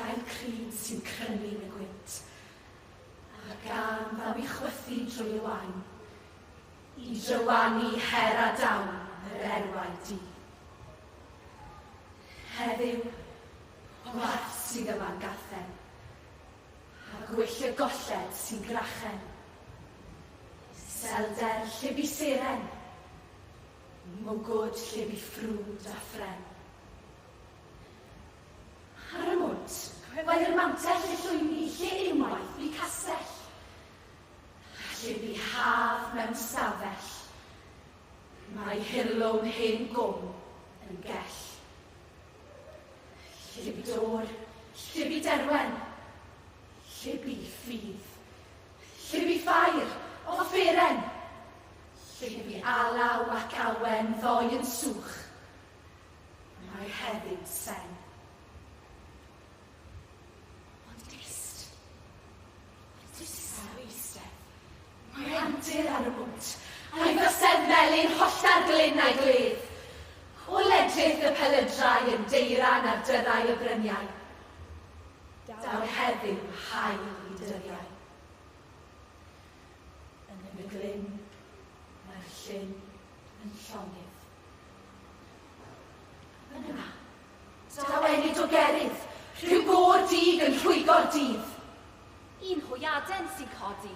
Dail crin sy'n crynu yn y gwynt, a gân ddaw i chwythu drwy y wain, i drywanu her a dawn yr erwau du. Heddiw, gwarth sydd yma'n garthen, a gwyll y golled sy'n grachen. Iselder lle bu seren, mwgwd lle bu ffrwd a phren. Ar y mwnt, gwelir mantell y llwyni lle unwaith bu castell, a lle bu haf mewn stafell, mae hirlwm hen gwm yn gell. Lle bu dôr, lle bu derwen, lle bu ffydd, lle bu ffair, offeren, lle bu alaw ac awen ddoe yn swch, Mae heddiw sen. Ond ist. Ond distaw eistedd. Mae antur ar y mwnt, a'i fysedd melyn hollta'r glyn a'i gledd. O ledrith y pelydrau yn deiran ar dyrau y bryniau. Daw heddiw haul i dyddiau. Yn y glyn mae'r llyn yn llonydd. Yn yna, daw ennyd o gerydd, rhyw gôr dig yn rhwygo'r dydd. Un hwyaden sy'n codi.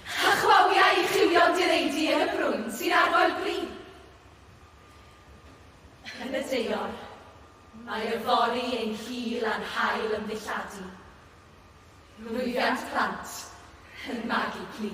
A chwawiau i chywion direidi yn y brwyn sy'n argoel bri. Yn y deior, mae yfory ein hil a'n haul ymddilladu. Lwyddiant plant yn magu plu.